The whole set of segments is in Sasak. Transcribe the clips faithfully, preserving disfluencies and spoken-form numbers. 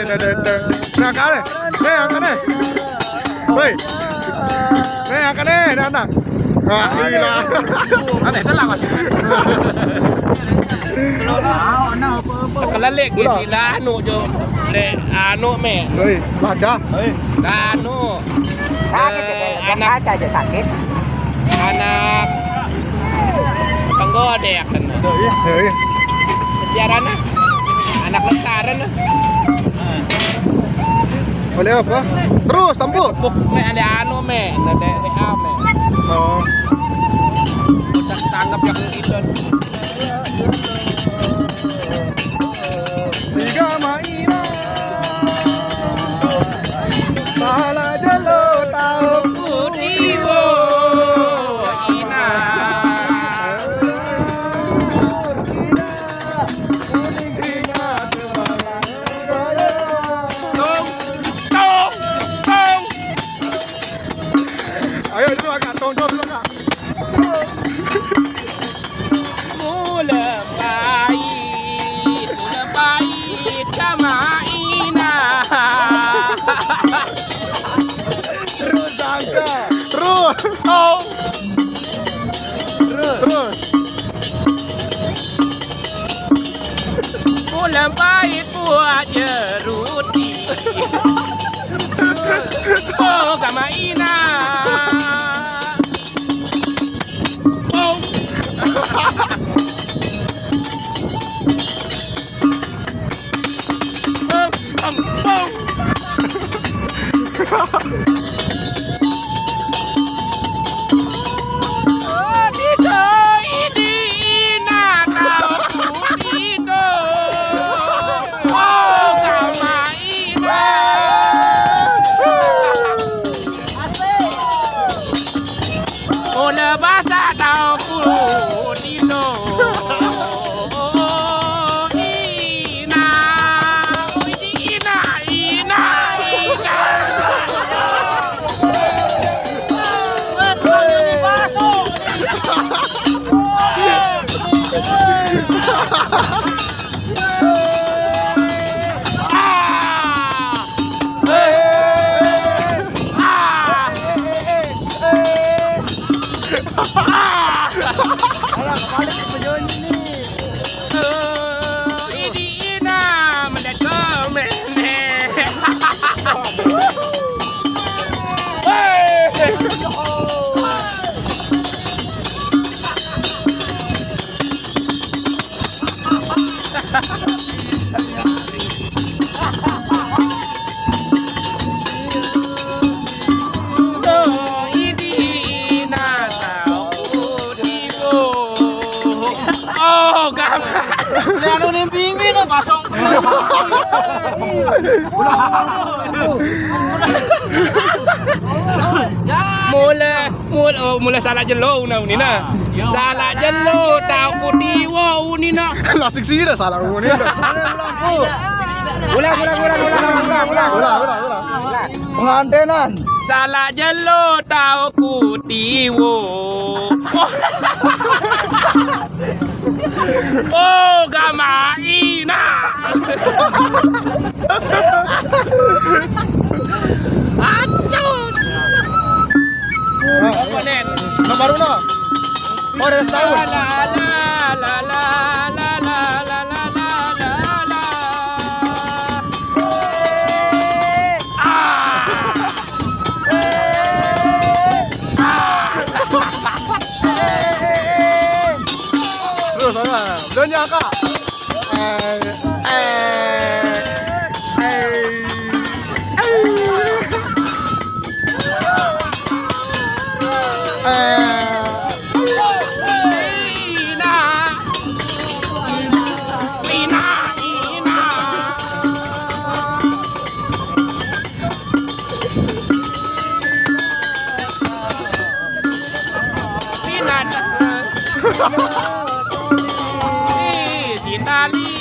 Nah, kane. Nih, angkat nih. Woi. Nih, angkat nih, nih, anak. Wah, gila. Aneh dah lah, Mas. Kelelek ke sila anu jo. Lek anu me. Sorry, baca. Anu. Sakit ya, eh, anak aja aja sakit. Anak Tenggodek kan. Ya, iya. Kesiaran ah. Anak lesaran ah. Ada apa? Terus, tampuk. Pok me ada anu me, ada W A me. Oh. Udah tangkap yang itu. Siga maina. Salah jelo tau ku diwo ina. Tong, tong, tong. Ayo, dulu, Kak. Tong, tong, dulu, Kak. Mula pahit, mula pahit sama Ina. Terus, Angka. Terus. Oh. Terus. Terus. Mula pahit buat jeruti. Oh, sama Ina. Pong. Pong, pong, pong. Oh, Dito, ini Ina, kau Dito. Oh, sama Ina. Asik. Ola basa tau ku dino. Ina, ina, ina, ina. Alah, kebalik ke pejonyi ni. Ini ina mendat komen. Oh, gamak. Anu ni bing-bing kosong. Mula, mula, oh, mula salah jelo una uni na. Salah jelo, tau ku diwo uni na. Lasik sida salah uni na. Ulang, ulang, ulang, ulang, ulang, ulang. Ulang, ulang, ulang. Pengantenan. Salah jelo tau ku diwo. Oh, gamak ina. Acus. Apa, Nen? Nomor uno. Oh, dari setahun. La, la, la, la. Ah. Terus, sana. Belanja, Kak. Eh, eh, eh, eh. Eh. Ina. Ina, Ina. Ina. Ih, Sinali.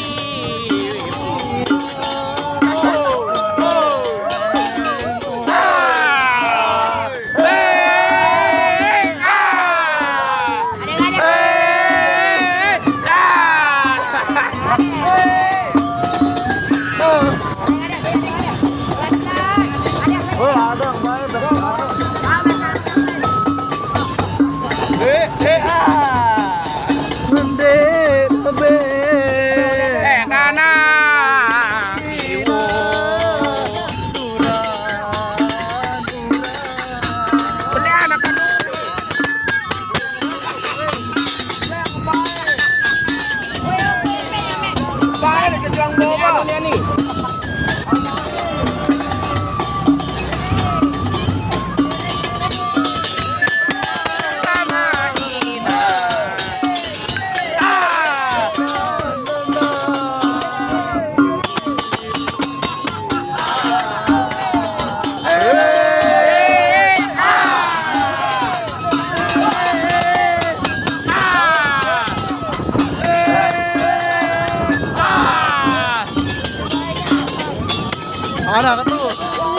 Anak tuh.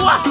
Wah.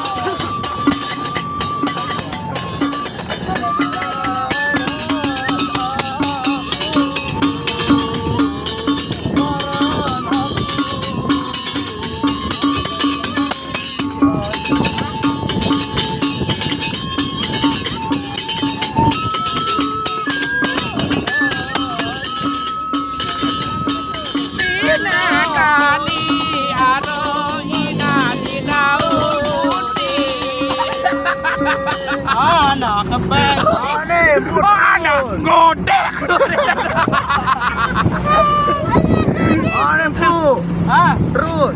Anak kepeng. Aneh, anak godek. Aneh, Bu. Hah? Terus.